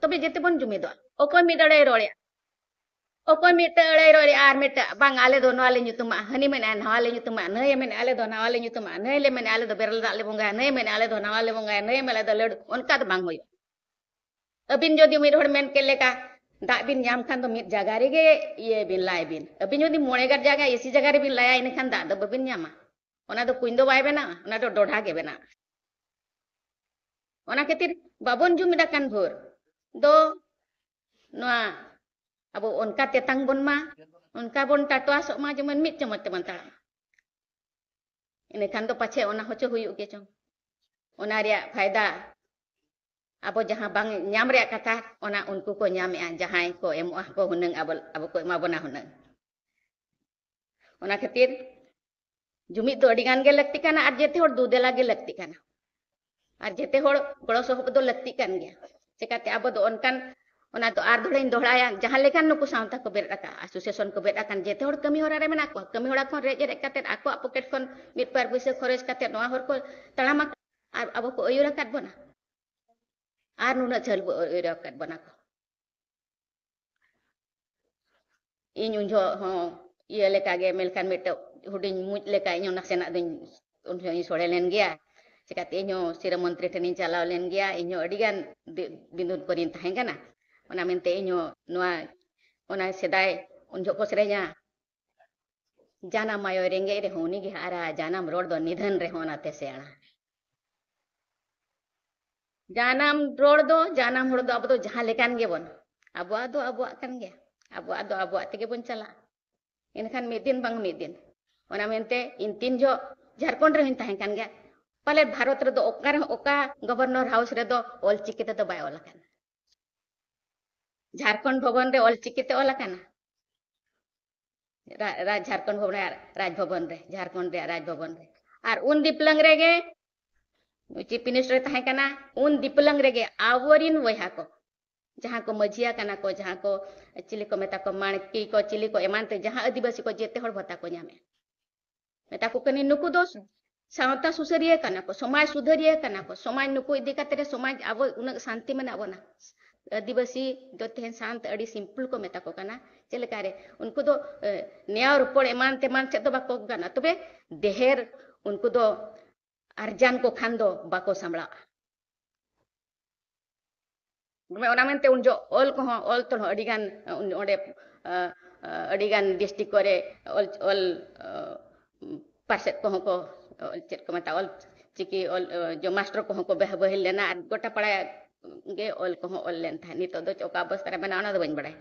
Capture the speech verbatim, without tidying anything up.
ᱛᱚᱵᱮ ᱡᱮᱛᱮ ᱵᱚᱱ ᱡᱩᱢᱤᱫᱚᱜᱼᱟ᱾ ᱚᱠᱚᱭ ᱢᱤᱫ ᱟᱹᱲᱟᱹᱭ ᱨᱚᱲᱮᱜᱼᱟ, ᱚᱠᱚᱭ ᱢᱤᱫᱴᱟᱝ ᱟᱹᱲᱟᱹᱭ ᱨᱚᱲᱮᱜᱼᱟ ᱟᱨ ᱢᱤᱫᱴᱟᱝ, "ᱵᱟᱝ, ᱟᱞᱮ ᱫᱚ ᱱᱚᱣᱟ ᱞᱮ ᱧᱩᱛᱩᱢᱟ", ᱦᱟᱹᱱᱤ ᱢᱮᱱᱮᱜᱼᱟ, "ᱱᱚᱣᱟ ᱞᱮ ᱧᱩᱛᱩᱢᱟ", ᱱᱟᱹᱭᱮ ᱢᱮᱱᱮᱜᱼᱟ, "ᱟᱞᱮ ᱫᱚ ᱱᱚᱣᱟ ᱞᱮ ᱧᱩᱛᱩᱢᱟ", ᱱᱟᱹᱭ ᱞᱮ ᱢᱮᱱᱮᱜᱼᱟ, "ᱟᱞᱮ ᱫᱚ ᱵᱮᱨᱮᱞ ᱫᱟᱜ ᱞᱮ ᱵᱚᱸᱜᱟᱭᱟ", ᱱᱟᱹᱭᱮ ᱢᱮᱱᱮᱜᱼᱟ, "ᱟᱞᱮ ᱫᱚ ᱱᱟᱣᱟ ᱞᱮ ᱵᱚᱸᱜᱟᱭᱟ", ᱱᱟᱹᱭᱮ ᱢᱮᱱᱮᱜᱼᱟ, "ᱟᱞᱮ ᱫᱚ ᱞᱟᱹᱰᱩ", ᱚᱱᱠᱟ ᱫᱚ ᱵᱟᱝ ᱦᱩᱭᱩᱜᱼᱟ᱾ ᱟᱹᱵᱤᱱ ᱡᱩᱫᱤ ᱢᱤᱫ ᱦᱚᱲ ᱢᱮᱱ ᱠᱮᱫ ᱞᱮᱠᱟ ᱫᱟᱜ ᱵᱤᱱ ᱧᱟᱢ ᱠᱷᱟᱱ ᱫᱚ ᱢᱤᱫ ᱡᱟᱭᱜᱟ ᱨᱮᱜᱮ ᱤᱭᱟᱹ ᱵᱤᱱ, ᱞᱟᱭ ᱵᱤᱱ᱾ ᱟᱹᱵᱤᱱ ᱡᱩᱫᱤ ᱢᱚᱬᱮ ᱜᱟᱱ ᱡᱟᱭᱜᱟ, ᱮᱥᱤ ᱡᱟᱭᱜᱟ ᱨᱮᱵᱤᱱ ᱞᱟᱭᱟ, ᱤᱱᱟᱹᱠᱷᱟᱱ ᱫᱟᱜ ᱫᱚ ᱵᱟᱵᱤᱱ ᱧᱟᱢᱟ᱾ ᱚᱱᱟ ᱫᱚ ᱠᱩᱧ ᱫᱚ ᱵᱟᱭ ᱵᱮᱱᱟᱜᱼᱟ, ᱚᱱᱟ ᱫᱚ ᱰᱚᱰᱷᱟ ᱜᱮ ᱵᱮᱱᱟᱜᱼᱟ᱾ ᱚᱱᱟ ᱠᱷᱟᱹᱛᱤᱨ ᱵᱟᱵᱚᱱ ᱡᱩᱢᱤᱫ ᱟᱠᱟᱱ ᱵᱷᱳᱨ ᱫᱚ ᱱᱚᱣᱟ ᱟᱵᱚ ᱚᱱᱠᱟ ᱛᱮᱛᱟᱝ ᱵᱚᱱ ᱢᱟ, ᱚᱱᱠᱟ ᱵᱚᱱ ᱴᱟᱴᱣᱟᱥᱚᱜ ᱢᱟ, ᱡᱮᱢᱚᱱ ᱢᱤᱫ ᱪᱟᱢᱚᱪ ᱛᱮᱵᱚᱱ ᱛᱟᱲᱟᱢ᱾ ᱤᱱᱟᱹᱠᱷᱟᱱ ᱫᱚ ᱯᱟᱪᱷᱮ ᱚᱱᱟ ᱦᱚᱪᱚ ᱦᱩᱭᱩᱜ ᱜᱮ ᱪᱚᱝ᱾ ᱚᱱᱟ ᱨᱮᱭᱟᱜ ᱯᱷᱟᱭᱫᱟ ᱟᱵᱚ ᱡᱟᱦᱟᱸ ᱵᱟᱝ ᱧᱟᱢ ᱨᱮᱭᱟᱜ ᱠᱟᱛᱷᱟ, ᱚᱱᱟ ᱩᱱᱠᱩ ᱠᱚ ᱧᱟᱢᱮᱜᱼᱟ, ᱡᱟᱦᱟᱸᱭ ᱠᱚ ᱮᱢᱚᱜᱼᱟ ᱠᱚ ᱦᱩᱱᱟᱹᱝ, ᱟᱵᱚ, ᱟᱵᱚ ᱠᱚ ᱮᱢᱟ ᱵᱚᱱᱟ ᱦᱩᱱᱟᱹᱝ᱾ ᱚᱱᱟ ᱠᱷᱟᱹᱛᱤᱨ ᱡᱩᱢᱤᱫ ᱫᱚ ᱟᱹᱰᱤ ᱜᱟᱱ ᱜᱮ ᱞᱟᱹᱠᱛᱤ ᱠᱟᱱᱟ ᱟᱨ ᱡᱮᱛᱮ ᱦᱚᱲ ᱫᱩ ᱫᱮᱞᱟ ᱜᱮ ᱞᱟᱹᱠᱛᱤ ᱠᱟᱱᱟ᱾ ᱟᱨ ᱡᱮᱛᱮ ᱦᱚᱲ ᱜᱚᱲᱚ ᱥᱚᱯᱚᱦᱚᱫ ᱫᱚ ᱞᱟᱹᱠᱛᱤ ᱠᱟᱱ ᱜᱮᱭᱟ᱾ ᱪᱮᱠᱟᱛᱮ ᱟᱵᱚ ᱫᱚ ᱚᱱᱠᱟᱱ, ᱚᱱᱟ ᱫᱚ ᱟᱨ ᱫᱚᱲᱟᱧ ᱫᱚᱦᱲᱟᱭᱟ, ᱡᱟᱦᱟᱸ ᱞᱮᱠᱟᱱ ᱱᱩᱠᱩ ᱥᱟᱶᱛᱟ ᱠᱚ ᱵᱮᱨᱮᱫ ᱟᱠᱟᱫ, ᱟᱥᱳᱥᱤᱭᱮᱥᱚᱱ ᱠᱚ ᱵᱮᱨᱮᱫ ᱟᱠᱟᱱ, ᱡᱮᱛᱮ ᱦᱚᱲ ᱠᱟᱹᱢᱤ ᱦᱚᱨᱟ ᱨᱮ ᱢᱮᱱᱟᱜ ᱠᱚᱣᱟ᱾ ᱠᱟᱹᱢᱤ ᱦᱚᱨᱟ ᱠᱷᱚᱱ ᱨᱮᱡ ᱨᱮᱡ ᱠᱟᱛᱮ ᱟᱠᱚᱣᱟᱜ ᱯᱚᱠᱮᱴ ᱠᱷᱚᱱ ᱢᱤᱫ ᱵᱟᱨ ᱯᱩᱭᱥᱟᱹ ᱠᱷᱚᱨᱚᱪ ᱠᱟᱛᱮ ᱱᱚᱣᱟ ᱦᱚᱨ ᱠᱚ ᱛᱟᱲᱟᱢ ᱟᱠᱟᱫ ᱟᱨ ᱟᱵᱚ ᱠᱚ ᱟᱹᱭᱩᱨ ᱟᱠᱟᱫ ᱵᱚᱱᱟ᱾ ᱟᱨ ᱱᱩᱱᱟᱹᱜ ᱡᱷᱟᱹᱞ ᱵᱚ ᱟᱹᱭᱩᱨ ᱟᱠᱟᱫ ᱵᱚᱱᱟ ᱠᱚ᱾ ᱤᱧ ᱩᱱ ᱡᱚᱦᱚᱜ ᱦᱚᱸ ᱤᱭᱟᱹ ᱞᱮᱠᱟᱜᱮ, ᱢᱮᱱᱠᱷᱟᱱ ᱢᱤᱫᱴᱮᱡ ᱦᱩᱰᱤᱧ ᱢᱩᱡ ᱞᱮᱠᱟ ᱤᱧ ᱦᱚᱸ ᱱᱟᱥᱮᱱᱟᱜ ᱫᱚᱧ, ᱩᱱ ᱡᱚᱦᱚᱜ ᱤᱧ ᱥᱚᱲᱮ ᱞᱮᱱ ᱜᱮᱭᱟ᱾ ᱪᱮᱠᱟᱛᱮ ᱤᱧ ᱦᱚᱸ ᱥᱤᱨᱟᱹ ᱢᱚᱱᱛᱨᱤ ᱴᱷᱮᱱᱤᱧ ᱪᱟᱞᱟᱣ ᱞᱮᱱ ᱜᱮᱭᱟ᱾ ᱤᱧ ᱦᱚᱸ ᱟᱹᱰᱤ ᱜᱟᱱ ᱵᱤ-, ᱵᱤᱸᱫᱩᱱ ᱠᱚᱨᱮᱧ ᱛᱟᱦᱮᱸ ᱠᱟᱱᱟ᱾ ᱚᱱᱟ ᱢᱮᱱᱛᱮ ᱤᱧ ᱦᱚᱸ ᱱᱚᱣᱟ, ᱚᱱᱟ ᱥᱮᱫᱟᱭ ᱩᱱ ᱡᱚᱦᱚᱜ ᱠᱚ ᱥᱮᱨᱮᱧᱟ, "ᱡᱟᱱᱟᱢ ᱟᱭᱳ ᱨᱮᱸᱜᱮᱡ ᱨᱮᱦᱚᱸ ᱩᱱᱤ ᱜᱮ ᱦᱟᱨᱟ, ᱡᱟᱱᱟᱢ ᱨᱚᱲ ᱫᱚ ᱱᱤᱫᱷᱟᱹᱱ ᱨᱮᱦᱚᱸ ᱚᱱᱟᱛᱮ ᱥᱮᱬᱟ᱾" ᱡᱟᱱᱟᱢ ᱨᱚᱲ ᱫᱚ, ᱡᱟᱱᱟᱢ ᱦᱚᱲ ᱫᱚ ᱟᱵᱚ ᱫᱚ ᱡᱟᱦᱟᱸ ᱞᱮᱠᱟᱱ ᱜᱮᱵᱚᱱ, ᱟᱵᱚᱣᱟᱜ ᱫᱚ ᱟᱵᱚᱣᱟᱜ ᱠᱟᱱ ᱜᱮᱭᱟ, ᱟᱵᱚᱣᱟᱜ ᱫᱚ ᱟᱵᱚᱣᱟᱜ ᱛᱮᱜᱮ ᱵᱚᱱ ᱪᱟᱞᱟᱜᱼᱟ᱾ ᱮᱱᱠᱷᱟᱱ ᱢᱤᱫ ᱫᱤᱱ ᱵᱟᱝ ᱢᱤᱫ ᱫᱤᱱ, ᱚᱱᱟ ᱢᱮᱱᱛᱮ ᱤᱧ ᱛᱤᱱ ᱡᱚᱦᱚᱜ ᱡᱷᱟᱲᱠᱷᱚᱸᱰ ᱨᱮᱦᱚᱸᱧ ᱛᱟᱦᱮᱸ ᱠᱟᱱ ᱜᱮᱭᱟ, ᱯᱟᱞᱮ ᱵᱷᱟᱨᱚᱛ ᱨᱮᱫᱚ ᱚᱠᱟ ᱨᱮᱦᱚᱸ, ᱚᱠᱟ ᱜᱚᱵᱷᱚᱨᱱᱚᱨ ᱦᱟᱣᱩᱥ ᱨᱮᱫᱚ ᱚᱞ ᱪᱤᱠᱤ ᱛᱮᱫᱚ ᱵᱟᱭ ᱚᱞ ᱟᱠᱟᱱᱟ᱾ ᱡᱷᱟᱲᱠᱷᱚᱸᱰ ᱵᱷᱚᱵᱚᱱ ᱨᱮ ᱚᱞ ᱪᱤᱠᱤ ᱛᱮ ᱚᱞ ᱟᱠᱟᱱᱟ᱾ ᱨᱟ-, ᱨᱟᱡᱽ, ᱡᱷᱟᱲᱠᱷᱚᱸᱰ ᱵᱷᱚᱵᱚᱱ ᱨᱮ, ᱨᱟᱡᱽ ᱵᱷᱚᱵᱚᱱ ᱨᱮ, ᱡᱷᱟᱲᱠᱷᱚᱸᱰ ᱨᱮᱭᱟᱜ ᱨᱟᱡᱽ ᱵᱷᱚᱵᱚᱱ ᱨᱮ᱾ ᱟᱨ ᱩᱱ ᱫᱤᱯᱞᱟᱹᱝ ᱨᱮᱜᱮ ᱱᱩᱭ ᱪᱤᱯ ᱢᱤᱱᱤᱥᱴᱟᱨ ᱮ ᱛᱟᱦᱮᱸ ᱠᱟᱱᱟ, ᱩᱱ ᱫᱤᱯᱞᱟᱹᱝ ᱨᱮᱜᱮ ᱟᱵᱚᱨᱤᱱ ᱵᱚᱭᱦᱟ ᱠᱚ, ᱡᱟᱦᱟᱸ ᱠᱚ ᱢᱟᱹᱡᱷᱤᱭᱟ ᱠᱟᱱᱟ ᱠᱚ, ᱡᱟᱦᱟᱸ ᱠᱚ ᱪᱤᱞᱤ ᱠᱚ ᱢᱮᱛᱟ ᱠᱚ, ᱢᱟᱬᱠᱤ ᱠᱚ, ᱪᱤᱞᱤ ᱠᱚ ᱮᱢᱟᱱ ᱛᱮ, ᱡᱟᱦᱟᱸ ᱟᱹᱫᱤᱵᱟᱹᱥᱤ ᱠᱚ ᱡᱮᱛᱮ ᱦᱚᱲ ᱵᱷᱟᱛᱟ ᱠᱚ ᱧᱟᱢᱮᱫᱼᱟ᱾ ᱢᱮᱛᱟ ᱠᱚ ᱠᱟᱹᱱᱟᱹᱧ, ᱱᱩᱠᱩ ᱫᱚ ᱥᱟᱶᱛᱟ ᱥᱩᱥᱟᱹᱨᱤᱭᱟᱹ ᱠᱟᱱᱟ ᱠᱚ, ᱥᱚᱢᱟᱡᱽ ᱥᱩᱫᱷᱟᱹᱨᱤᱭᱟᱹ ᱠᱟᱱᱟ ᱠᱚ, ᱥᱚᱢᱟᱡᱽ ᱱᱩᱠᱩ ᱤᱫᱤ ᱠᱟᱛᱮ ᱨᱮ ᱥᱚᱢᱟᱡᱽ ᱟᱵᱚ ᱩᱱᱟᱹᱜ ᱥᱟᱱᱛᱤ ᱢᱮᱱᱟᱜ ᱵᱚᱱᱟ᱾ ᱟᱹᱫᱤᱵᱟᱹᱥᱤ ᱫᱚ ᱛᱮᱦᱮᱧ ᱥᱟᱱᱛ ᱟᱹᱰᱤ simple ᱠᱚ ᱢᱮᱛᱟ ᱠᱚ ᱠᱟᱱᱟ᱾ ᱪᱮᱫ ᱞᱮᱠᱟ ᱨᱮ? ᱩᱱᱠᱩ ᱫᱚ ᱮ, ᱱᱮᱭᱟᱣ ᱨᱚᱯᱚᱲ ᱮᱢᱟᱱ ᱛᱮᱢᱟᱱ ᱪᱮᱫ ᱫᱚ ᱵᱟᱠᱚ ᱜᱟᱱᱟ, ᱛᱚᱵᱮ ᱰᱷᱮᱨ ᱩᱱᱠᱩ ᱫᱚ ᱟᱨᱡᱟᱱ ᱠᱚ ᱠᱷᱟᱱ ᱫᱚ ᱵᱟᱠᱚ ᱥᱟᱢᱵᱲᱟᱜᱼᱟ᱾ ᱚᱱᱟ ᱢᱮᱱᱛᱮ ᱩᱱ ᱡᱚᱦᱚᱜ ᱚᱞ ᱠᱚᱦᱚᱸ, ᱚᱞ ᱛᱚᱞ ᱦᱚᱸ ᱟᱹᱰᱤ ᱜᱟᱱ, ᱚᱸᱰᱮ ᱟᱹᱰᱤ ᱜᱟᱱ district ᱠᱚᱨᱮ ᱚᱞ ᱚᱞ ᱯᱟᱨᱥᱮᱫ ᱠᱚᱦᱚᱸ ᱠᱚ, ᱪᱮᱫ ᱠᱚ ᱢᱮᱛᱟᱜᱼᱟ, ᱚᱞ ᱪᱤᱠᱤ ᱚᱞ ᱡᱚ ᱢᱟᱥᱴᱟᱨ ᱠᱚᱦᱚᱸ ᱠᱚ ᱵᱮᱦ ᱵᱟᱹᱦᱤᱞ ᱞᱮᱱᱟ ᱟᱨ ᱜᱚᱴᱟ ᱯᱟᱲᱟ ᱜᱮ ᱚᱞ ᱠᱚᱦᱚᱸ ᱚᱞ ᱞᱮᱱ ᱛᱟᱦᱮᱸᱫ᱾ ᱱᱤᱛᱚᱜ ᱫᱚ ᱚᱠᱟ ᱚᱵᱚᱥᱛᱟ ᱨᱮ ᱢᱮᱱᱟᱜᱼᱟ ᱚᱱᱟ ᱫᱚ ᱵᱟᱹᱧ ᱵᱟᱲᱟᱭᱟ᱾